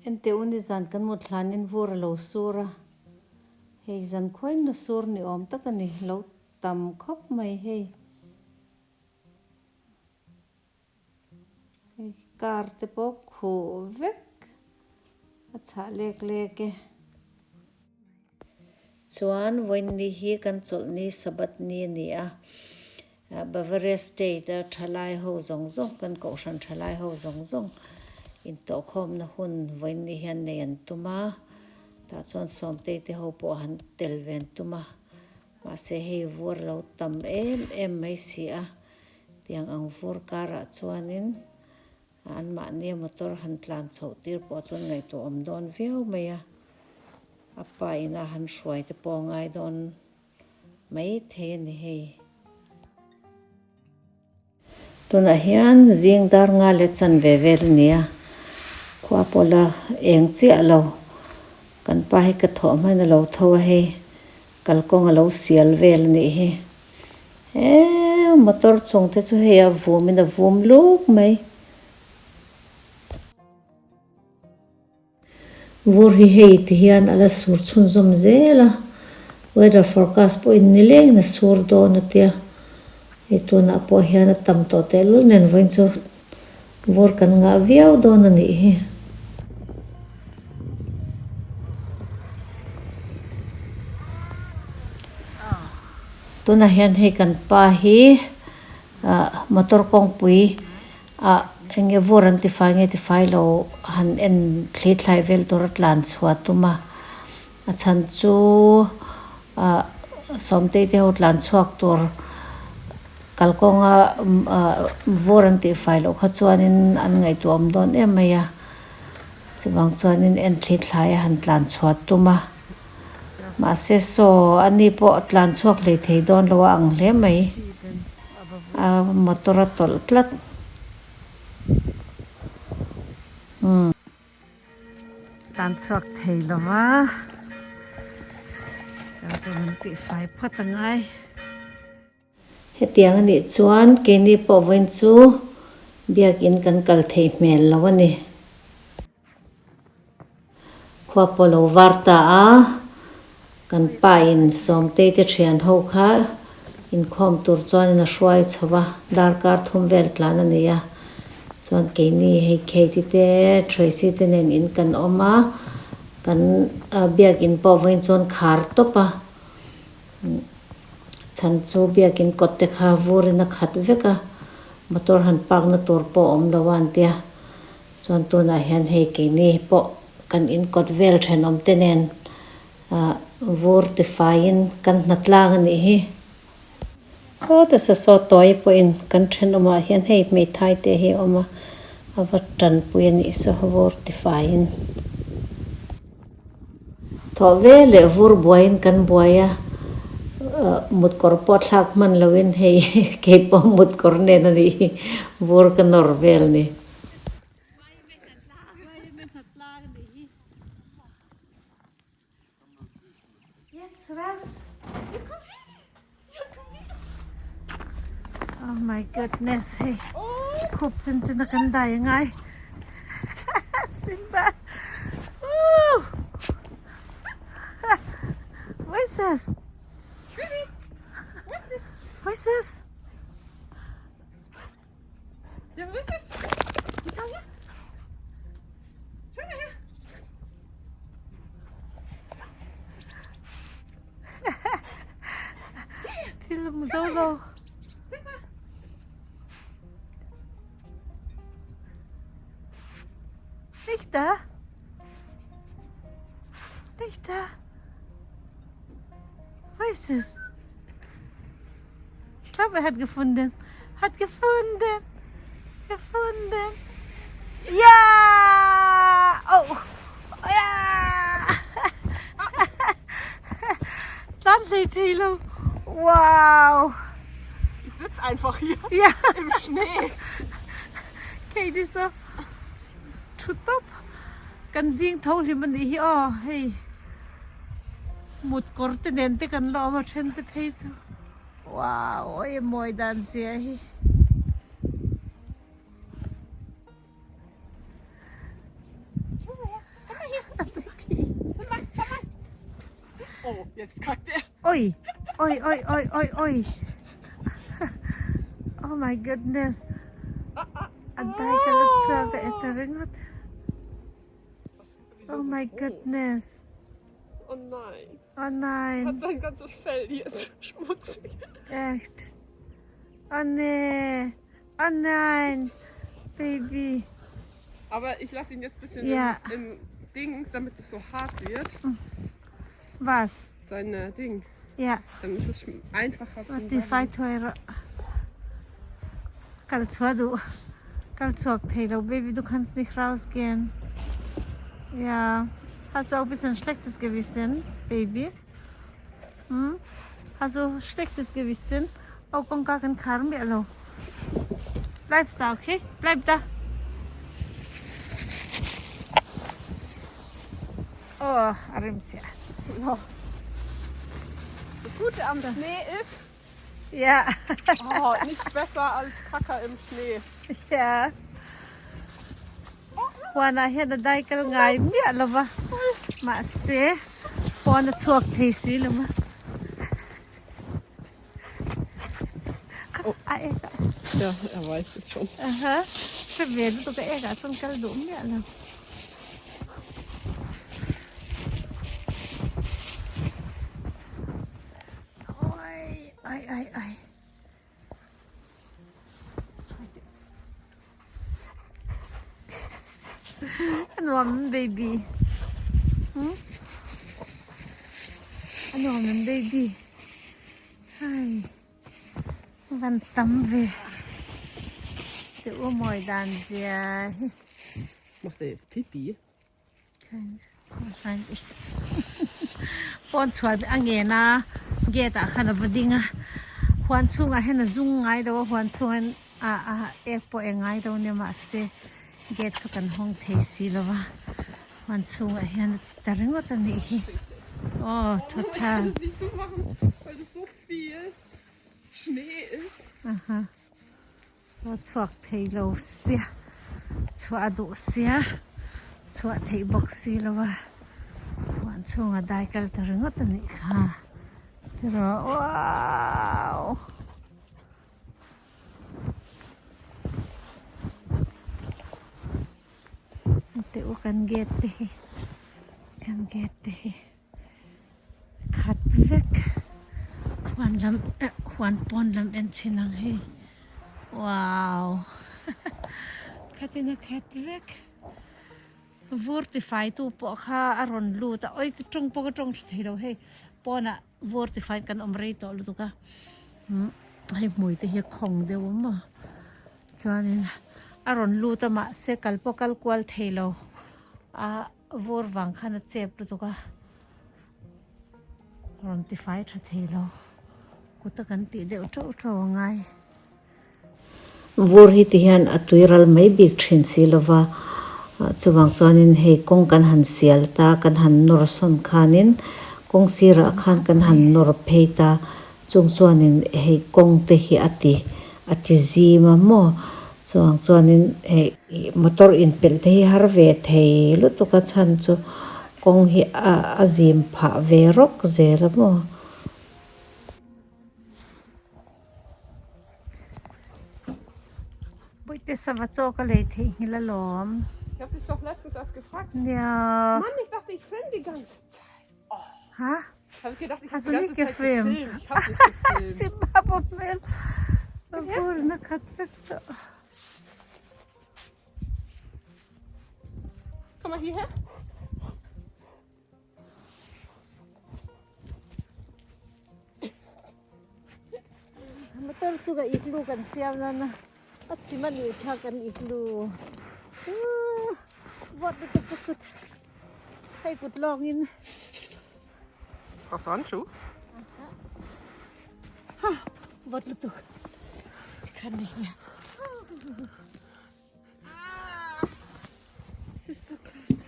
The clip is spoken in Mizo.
Enteh u nizan kan mut hlanin vur a lo sur a, hei zan khuain na sur ni awm tak a ni, lo tam khawp mai hei. Hei car te pawh khuh vek a chhah lek lek e. Chuan vawiin hi kan chawlhni Sabbath ni a ni a, Bavaria State a thalai ho zawng zawng kan kohhran thalai ho zawng zawng intawhkhawmna hun vawiin hian nei an tum a, tah chuan Sawmtei te ho pawh han tel ve an tum a. Mahse hei vur lo tam em em mai si a, tiang ang vur karah chuanin anmahnia motor han tlan chhoh tir pawh chuan ngaihtuah awm dawn viau mai a, a pa ina han hruai te pawh a ngai dawn mai thei a ni hei. Tunah hian zing dar nga leh chan ve vel a ni a, khua pawh la eng chiah lo. Kan pa hi ka thawh hmain a lo tho a hei, kalkawng a lo sial vel a nih hi. He motor chung te chu hei a vum in a vum luk mai. Vur hi hei ti hian a la sur chhunzawm zel a, weather forecast pawhin nilengin a sur dawn a tia, hei tunah pawh hian a tam tawh tehlul nen vawiin chu vur kan ngah viau dawn a nih hi. Tunah hian hei kan pa hi motor kawngpui Ah, enge vur an tifai nge tifai lo han en thli thlai vel tur a tlan chhuah tum a, a chhan chu ah Sawmtei te ho tlan chhuak tur kalkawnga ah vur an tihfai loh kha chuanin an ngaihtuah awm dawn em mai a, chuvang chuanin en thli thlai a han tlan chhuah tum a, mahse saw ani pawh tlan chhuak hlei thei dawn lo a ang hle mai. A motor a tawlh tlat. Umm. Tan chhuak thei lo va. Ka rawn tihfai phawt a ngai. Hetiang a nih chuan keini pawh vawiin chu biakin kan kal theih hmel lo a ni. Khua pawh lo var ta a, kan pa in Sawmtei te thian ho kha inkhawm tur chuanin a hruai chho va, darkar thum vel tlan a ni a, chuan keini hei Katie te Tracy te nen in kan awm a, kan biakin pawh vawiin chuan khar tawp a, chhan chu biakin kawt te kha vurin a khat vek a, motor han park na tur pawh a awm lo a an tia. Chuan tunah hian hei keini pawh kan inkawt vel thenawm te nen vur tifaiin kan hna tlang a nih hi. Sawta sa saw tawi pawhin kan thenawmah hian hei hmeithai te hi a awm a, a va tanpui a nih saw vur tifaiin. Thawh ve leh vur buaiin kan buai a, mutkawr pawh thlak hman loin hei keipawh mutkawr nen a nih hi vur ka nawr vel ni. Oh my goodness hei khup chin chin a kan dai angai Simba Woo Voices Voices Thil hmu zo lo. Nicht da? Nicht da? Wo ist es? Ich glaube, er hat gefunden. Hat gefunden. Gefunden. Ja! Oh! Ja! Tlan hlei thei lo. Wow! Ich sitz einfach hier Ja. im Schnee. Katie so thu tawp. Kan zing tho hlim a nih hi aw hei. Mut kawr te nen te kan la awm a then te phei chu. Wow oi mawi dan zia hi. Oh, jetzt kackt er. Oi! Oi, oi, oi, oi, oi! Oh my goodness! A dai ka la chhuak a e ta ringawt. Wieso Oh so my groß? goodness! Oh nein. Oh nein! Hat sein ganzes Fell hier ist schmutzig. Echt! Oh nee! Oh nein! Baby! Aber ich lasse ihn jetzt ein bisschen Ja. im, im Dings, damit es so hart wird. Was? Sein äh, Ding. Ja. Dann ist es einfacher zum Ti fai thuai rawh. Kal chhuah duh. Kal chhuak thei lo baby du kannst nicht rausgehen. Ja. Hast du auch bisschen schlechtes Gewissen, baby? Hm? Hast du schlechtes Gewissen? Aw kawngka kan khar miah lo. Bleibst da, okay? Bleib da. Aw, a rem chiah. Das Gute am Schnee ist, Ja. oh, nichts besser als Kacker im Schnee. Ja. Huanah hian a dai kal ngai miah lo va, mahse pawn a chhuak thei si lo va. A ek ah. Ja, er weiß es schon. Aha, hre ve lutuk a ek ah chuan kal duh miah lo. Oi, ai ai ai. A nuam baby hmm a nuam em baby hai van tam ve tih u mawi dan zia hi. Macht er jetzt Pipi? Pawn chhuah a ngen a gate ah khan a va ding a huan chhungah hian a zum ngai lo a huan chhungah hian ah ek pawh eng ngai lo nia mahse gate chu kan hawng thei si lo va huan chhungah hian a ti ta ringawt a nih hi aw thaw tha. Saw chhuak thei lo sia chhuah a duh sia chhuah theih bawk si lo va huan chhunga dai kal ta ringawt a nih kha tiraw wow teh u kan gate te hi kan gate te hi. Khat vek huan lam eh huan pawn lam en chhin ang hei wow khatin a khat vek vur tifai tu pawh kha a rawn lut a awi ka tawng pawh ka tawng tha thei lo hei pawnah vur tifai kan awm rei tawh lutuk a umm hei hmui te hi a khawng deuh a maw chuanin a rawn lut a mahse kal pawh kal kual thei lo a. Vur vang khan a chep lutuk a, rawn tifai tha thei lo, kut a kan tih deuh teuh teuh a ngai. Vur hi ti hian a tui ral mai bik thin si lova, chuvang chuanin hei kawng kan han sial ta, kan han nawr sawn khanin kawng sirah khan kan han nawr phei ta, Chung chuanin hei kawng te hi a ti a ti zim a maw? Chuang chuanin hei motor inpelh te hi har ve thei lutuk a chhan chu kawng hi a a zim phah ve rawk zel a maw? Puite sava chaw ka lei theihnghilh alawm. Ich hab dich doch letztens erst gefragt. Nia. Mann, ich dachte, ich film die ganze Zeit. Oh. Ha? Hast du nicht gefilmt? Zimbabwe hmel a vur na khat vek tawh. Komm mal hierher. Motor chu ka iglu kan siam nana a chim a nih kha kan iglu vawt lutuk ka kut hei kut lawngin. Brauchst du Handschuhe? Ha vawt lutuk kann nicht mehr. Es ist so kalt.